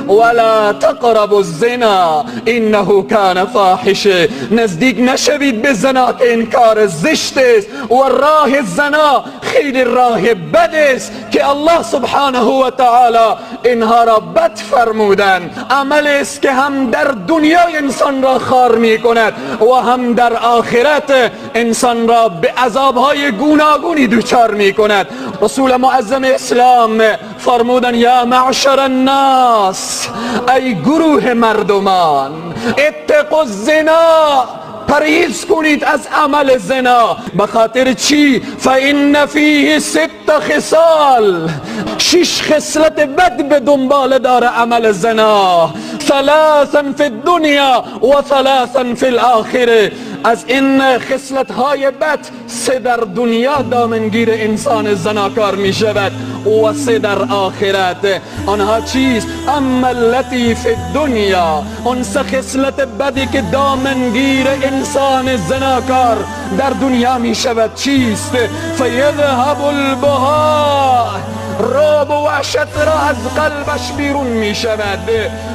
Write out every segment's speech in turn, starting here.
ولا تقربوا الزنا انه کان فاحشه. نزدیک نشوید به زنا که این کار زشت است و راه زنا خیلی راه بد است که الله سبحانه و تعالی اینها را بد فرمودن. عمل است که هم در دنیا انسان را خار می کند و هم در آخرت انسان را به عذابهای گوناگونی دچار می کند. رسول معظم اسلام فرمودن یا معشر الناس، ای گروه مردمان، اتقوا الزنا، پرهیز کنید از عمل زنا. به خاطر چی؟ فإن فیه ست خصال، شش خصلت بد به دنبال داره عمل زنا. ثلاثا فی الدنیا و ثلاثا فی الاخره. از این خصلت های بد سه در دنیا دامنگیر انسان زناکار می شود و سه در آخرت. آنها چیست؟ اما التي فی الدنیا، اون سه خصلت بدی که دامنگیر انسان زناکار در دنیا می شود چیست؟ فیذهب البهاء، رعب و وحشت را از قلبش بیرون می شود،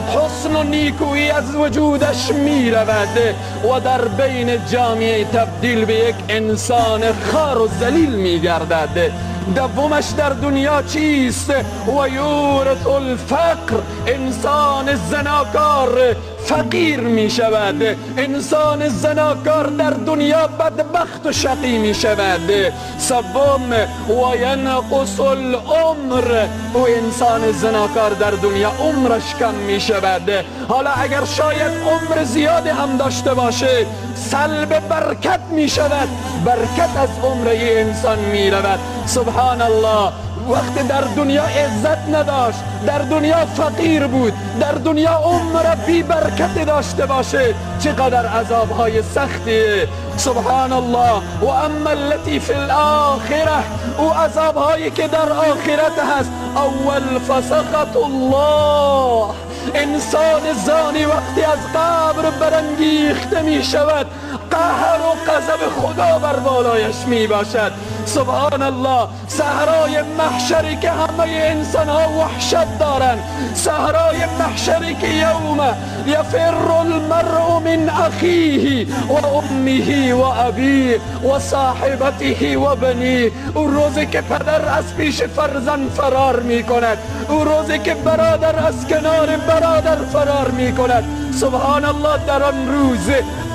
حسن و نیکویی از وجودش می رود و در بین جامعه تبدیل به یک انسان خار و ذلیل می گردد. دومش در دنیا چیست؟ و یورث الفقر، انسان زناکار فقیر می شود، انسان زناکار در دنیا بدبخت و شقی می شود. سوم و ینقص العمر، و انسان زناکار در دنیا عمرش کم می شود. حالا اگر شاید عمر زیاد هم داشته باشه، سلب برکت می شود، برکت از عمر انسان می رود. سبحان الله، وقتی در دنیا عزت نداشت، در دنیا فقیر بود، در دنیا عمر بی برکت داشته باشه، چقدر عذابهای سختیه. سبحان الله. و اما التي فی الاخره، او عذابهایی که در آخرت هست، اول فسخط الله، انسان زانی وقتی از قبر برانگیخته می شود، قهر و غضب خدا بر بالایش می باشد. سبحان الله، صحرای محشری که همه انسان ها وحشت دارند، صحرای محشری که یوم یفر المرء من اخیه و امه و ابیه و صاحبته و بنیه. اون روزی که پدر از پیش فرزند فرار می کند، اون روزی که برادر از کنار برادر فرار می کند. سبحان الله، در آن روز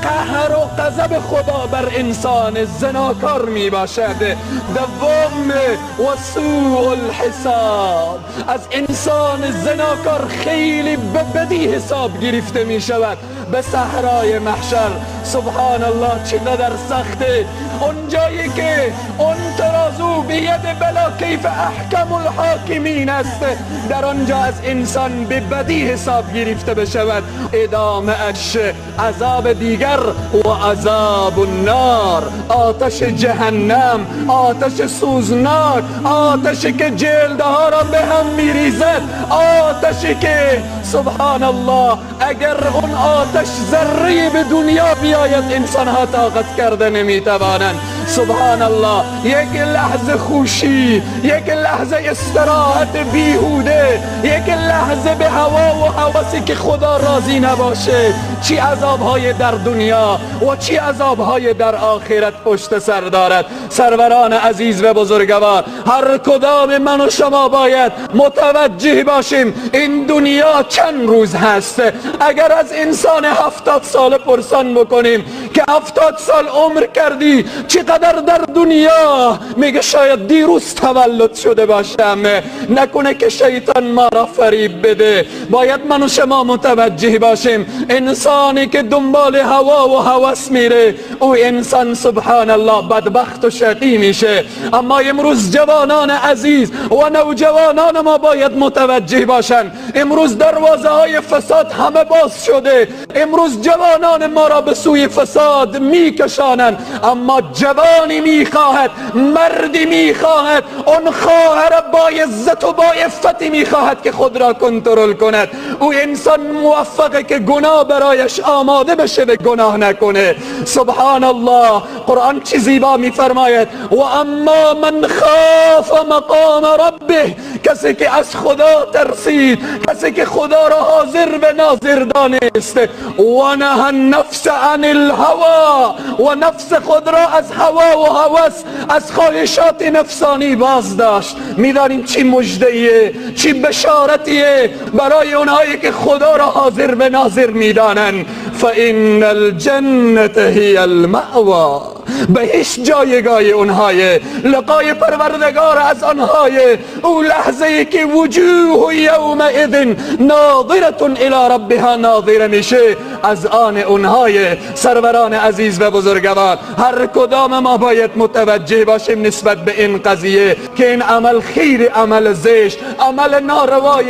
قهر و غضب خدا بر انسان زناکار می باشد. دوم و سوء الحساب، از انسان زناکار خیلی به بدی حساب گرفته می شود به صحرای محشر. سبحان الله، چقدر سخته اونجایی که اون ترازو به ید بلا کیف احکم الحاکمین است، در آنجا از انسان به بدی حساب گرفته بشود. ادامه اش عذاب دیگر و عذاب النار، آتش جهنم، آتش سوزناک، آتشی که جلدها را به هم میریزد، آتشی که سبحان الله اگر اون آتش ذره به دنیا بیاید انسان ها طاقت کرده نمیتوانند. سبحان الله، یک لحظه خوشی، یک لحظه استراحت بیهوده، یک لحظه به هوا و هوسی که خدا راضی نباشه، چی عذابهای در دنیا و چی عذابهای در آخرت پشت سر دارد. سروران عزیز و بزرگوار، هر کدام من و شما باید متوجه باشیم این دنیا چند روز هست. اگر از انسان 70 سال پرسان بکنیم که 70 سال عمر کردی چقدر در دنیا، میگه شاید دیروز تولد شده باشم. نکنه که شیطان ما را فریب بده. باید من و شما متوجه باشیم انسانی که دنبال هوا و هوس میره، او انسان سبحان الله بدبخت و شقی میشه. اما امروز جوانان عزیز و نوجوانان ما باید متوجه باشن، امروز دروازه های فساد همه باز شده. امروز جوانان ما را به سوی فساد فساد میکشانند. اما جوانی میخواهد، مردی میخواهد، اون خواهر با عزت و با عفتی میخواهد که خود را کنترل کند. او انسان موفقه که گناه برایش آماده بشه به گناه نکنه. سبحان الله، قرآن چی زیبا میفرماید: و اما من خاف مقام ربه، کسی که از خدا ترسید، کسی که خدا را حاضر به ناظر دانست، و نهى النفس عن الهوى، و نفس خود را از هوا و هوس، از خواهشات نفسانی باز داشت. میدانیم چی مژده‌ایه، چی بشارتیه برای اونهایی که خدا را حاضر به ناظر میدانند. فإن الجنة هي المأوى، بهشت جایگاه اونهای، لقای پروردگار از آنهای. او لحظه ای که وجوه یومئذ ناظرة الی ربها ناظره میشه، از آن اونهای. سروران عزیز و بزرگوار، هر کدام ما باید متوجه باشیم نسبت به این قضیه که این عمل خیر، عمل زشت، عمل ناروای.